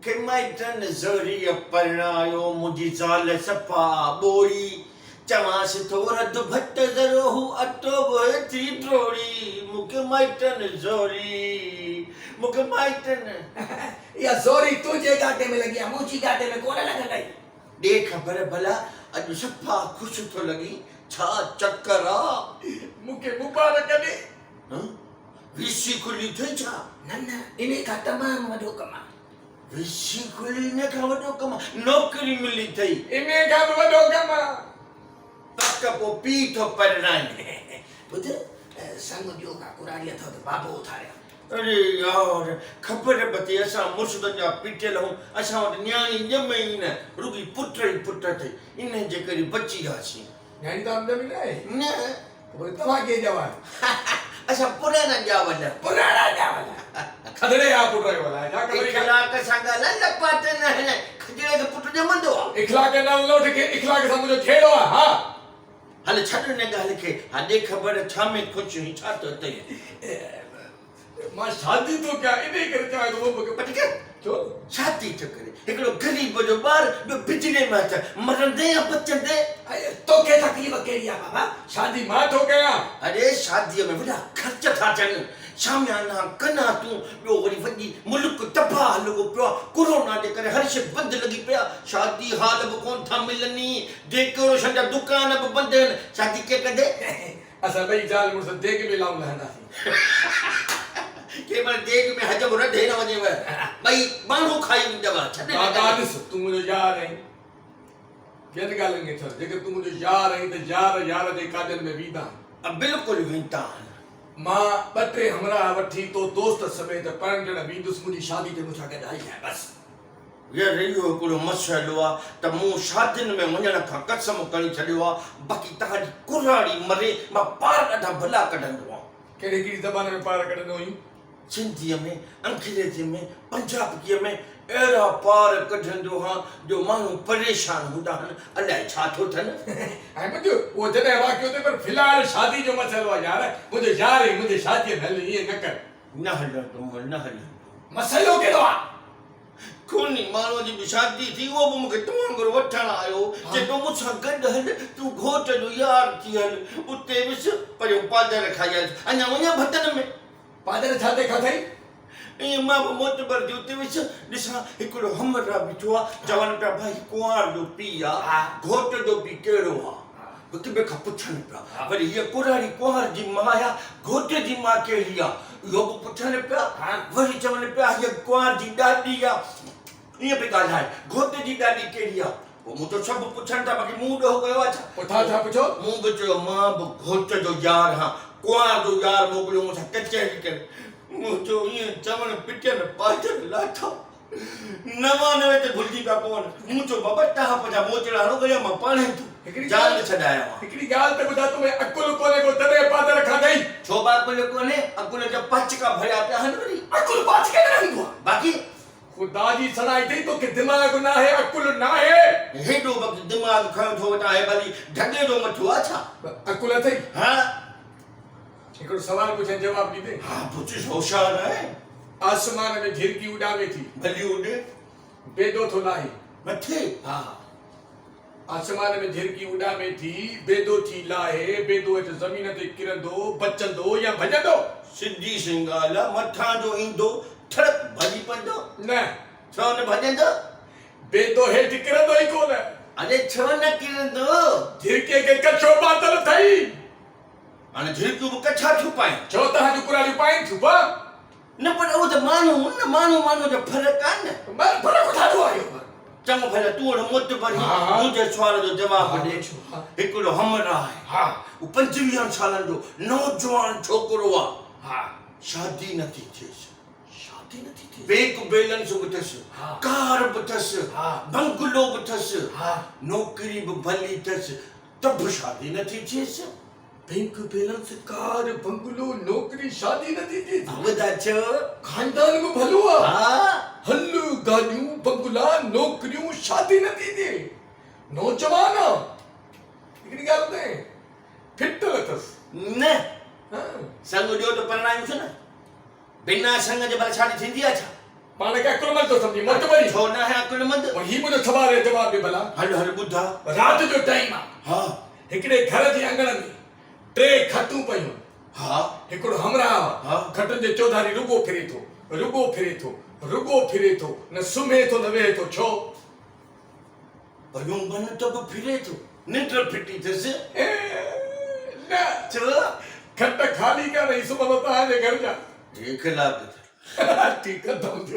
کي مائٽن زوريء پرڻايو، منهنجي زال صفا ٻوڙي، چوانس ٿو رڌ ڀت ذرو هو اٽو ڳوهي ٿي ڊوڙي، مون کي مائٽن زوري، مون کي مائٽن. اها زوري تنهنجي ڳاٽي ۾ لڳي آ، منهنجي ڳاٽي ۾ ڪونه لڳندئي. ڏي خبر ڀلا اڄ صفا خوش ٿو لڳين، ڇا چڪر آ؟ مون کي مبارڪ ڏي. هه؟ وي سي کلي اٿئي ڇا؟ نه نه، انهي کان تمام وڏو ڪم آ. وي سي کلي انهي کان وڏو ڪم آ. نوڪري ملي اٿئي. انهي کان به وڏو ڪم آ. پڪ پوء پيء ٿو پرڻائين. ٻڌ، سڱ ٻيو ڪا ڪراڙي اٿو ته بابو اٿاريان. اڙي يار، خبر به اٿئي اسان مرشدن جا پيٽيل آهيون، اسان وٽ نياڻي ڄمي ئي نه، رڳي پٽ ئي پٽ اٿئي، انهي جي ڪري بچي وياسين. نياڻي توهان ڄمي نه آهي؟ نه. ته پوء توهان ڪيئن ڄاوا آهيو؟ اسان پراڻا ڄاول. پراڻا ڄاول. کدڙي جا پٽ آهيو الائي ڇا خبر. اخلاق سان ڳالهاء لپاٽ نه هڻ، کدڙي کي پٽ ڄمندو آ. اخلاق جو نالو نه وٺ کي اخلاق سان منهنجو جهيڙو آ ها. هل ڇڏ ان ڳالهه کي، ها ڏي خبر ڇا ۾ خوش هين ڇا ٿيو اٿئي؟ مان شادي ٿو ڪيان انهي ڪري چوان ٿو مون کي پٽ ڪر. ڇو؟ شادي ٿو ڪري هڪڙو غريب جو ٻار ٻيو بجلي ۾ هٿ مرندين يا بچندين؟ توکي تڪليف ڪهڙي آ بابا؟ شادي مان ٿو ڪيان. اڙي شاديء ۾ وڏا خرچ ٿا ٿين، شاميانا، قناعتون، ٻيو وري وڏي ملڪ تباهه لڳو پيو آ، ڪورونا جي ڪري هر شيء بند لڳي پئي آ، شادي هال به ڪونه ٿا ملن، ڊيڪوريشن جا دڪان به بند آهن، شادي ڪيئن ڪندين؟ اسان ٻئي زال مڙس ديڳ ۾ لائون لهنداسين. ڪنهن مهل ديڳ ۾ حجم رڌي نه وڃيو، ٻئي ماڻهو کائي ويندؤ، ڇڏ هن دادا ڳالهه. ڏس، تون منهنجو يار آهين. ٻين ڳالهين کي ڇڏ، جيڪر تون منهنجو يار آهين ته يار يار جي ڪاڄن ۾ ويندا آهن. بلڪل ويندا آهن. مان ٻه ٽي همراهه وٺي تو دوست سميت پرڻجڻ ويندس، منهنجي شادي تي مون سان گڏ هلجانء بس. يار اهو هڪڙو مسئلو آ ته مون شادين ۾ وڃڻ کان قسم کڻي ڇڏيو آ، باقي توهان جي ڪراڙي مري مان پار ڏاڍا ڀلا ڪڍندو آن. ڪهڙي ڪهڙي زبان ۾ پار ڪڍندو آهين؟ سنڌيء ۾، انگريزيء ۾، پنجابڪيء ۾ اهڙا پار ڪڍندو هان جو ماڻهو پريشان هوندا هن الائي ڇا ٿو ٿين. ۽ ٻڌ اهو جڏهن واقعو ٿئي پر في الحال شادي جو مسئلو آ يار، منهنجو يار آهين منهنجي شاديء ۾ هل ائين نه ڪر. نه هلندم نه هلندم. مسئلو ڪهڙو آ؟ خوني ماڻهوء جي به شادي ٿي، اهو به مون کي تو وانگر وٺڻ آيو، چئي پيو مون سان گڏ هل، تون گهوٽ جو يار ٿي هل. اتي ويس، پريون پادر کائي آيس، اڃا وڃان ڀتن ۾. پادر ڇا تي کاڌئي؟ ائين مان به معتبر ٿي اتي ويس، ڏسان هڪڙو همراهه بيٺو آ، چون پيا ڀائي ڪنوار جو پيء آ، گهوٽ جو پيء ڪهڙو آ؟ هڪ ٻئي کان پڇن پيا. وري هيء ڪراڙي ڪنوار جي ماء آ، گهوٽ جي ماء ڪهڙي آ؟ اهو به پڇن پيا. وري چون پيا هيء ڪنوار جي ڏاڏي آ. ائين پئي ڳالهائي. گهوٽ جي ڏاڏي ڪهڙي آ؟ پوء مون چيو سڀ پڇن ٿا باقي مون ڏوهه ڪيو آ ڇا؟ پوء ڇا ڇا پڇو؟ مون به چيو مان به گهوٽ جو يار هان، ڪنوار جو يار موڪليو مون سان ڪچهري ڪري. مون چيو ائين چوڻ پٽين پاچن لاٿا. 99 تي ڀلجي پيا پون. مون چيو بابا تهان پنهنجا موچڙا هڻو ڳڙيا مان پاڻهي ٿو جان ڇڏايان. هڪڙي ڳالهه ته ٻڌاء تو ۾ عقل ڪونهي ڪو تڏهن پادر کاڌئي. ڇو به عقل ڪونهي، عقل جا پاچڪا ڀريا پيا آهن وري. عقل پاچڪي ۾ نه هوندو آهي. باقي. خدا جي سڻائي اٿئي توکي دماغ ناهي عقل ناهي. هيڏو وقت دماغ کنيو ٿو وتان هي ڀلي ڍڳي جو مٿو آ ڇا؟ عقل اٿئي؟ ها. هڪڙو سوال پڇان جواب ڏيندين؟ ها پڇ هوشيار آهين. آسمان ۾ جهرڪي اڏامي ٿي. ڀلي اڏي. بيدو ٿو لاهي. مٿي. ها. آسمان ۾ جهرڪي اڏامي ٿي، بيدو ٿي لاهي، بيدو هيٺ زمين تي ڪرندو، بچندو يا ڀڄندو؟ سڌي سئين ڳالهه آ، مٿان جو ايندو ٺڙڪ ڀڄي پوندو. نه. ڇو نه ڀڄندو؟ بيدو هيٺ ڪرندو ئي ڪونه. اڙي ڇو نه ڪرندو؟ جهرڪيء کي ڪڇو پاتل اٿئي. هاڻي جهرڪيون به ڪڇا ٿيون پائين. ڇو توهان جون ڪراڙيون پائين ٿيون پا؟ نه پر اهو ته ماڻهو هن نه ماڻهو ماڻهو جو فرق آهي نه. فرق ڇا جو آهي اهو؟ چڱو ڀلا تون اهڙو معتبر هين منهنجي سوال جو جواب ڏي. هڪڙو همراهه آهي اهو پنجويهن سالن جو نوجوان ڇوڪرو آهي شادي نه ٿي ٿئيس. شادي نه ٿي ٿئيس. بينڪ بيلنس به اٿس، ڪار به اٿس، بنگلو به اٿس، نوڪري به ڀلي اٿس ته به شادي نه ٿي ٿئيس. بينڪ بيلنس، ڪار، بنگلو، نوڪري، شادي نه ٿي ٿئيس. ٻڌاء ڇو؟ خاندان به ڀلو آ. ها. هل، گاڏيون، بنگلا، نوڪريون، شادي نه ٿي ٿئي. نوجوان آ. هڪڙي ڳالهه ٻڌايانء، ڦٽل اٿس. نه. ها. سڱ ڏيو ته پرڻايونس نه. بنا سڱ جي ڀلا شادي ٿيندي آ ڇا؟ پاڻ کي عقلمند ٿو سمجهين، معتبري. ڇو ناهي عقلمند؟ پوء هي منهنجو سوال جو جواب ڏي ڀلا. هل هل ٻڌاء. رات جو ٽائيم آ. ها. هڪڙي گهر جي اڱڻ ۾ ٽي کٽون پيون. ها. هڪڙو همراهه ها. کٽن جي چوڌاري رڳو ڦري ٿو، رڳو ڦري ٿو، رڳو ڦري ٿو، نه سمهي ٿو نه ويهي ٿو، ڇو؟ پيون بن ته به ڦري ٿو، ننڊ ڦٽي ٿيس. نه. ڇو؟ کٽ خالي ڪانه، هي سمهندو توهان جي گهر جا. هي خلاف ٿيو. ٺيڪ ختم ٿيو.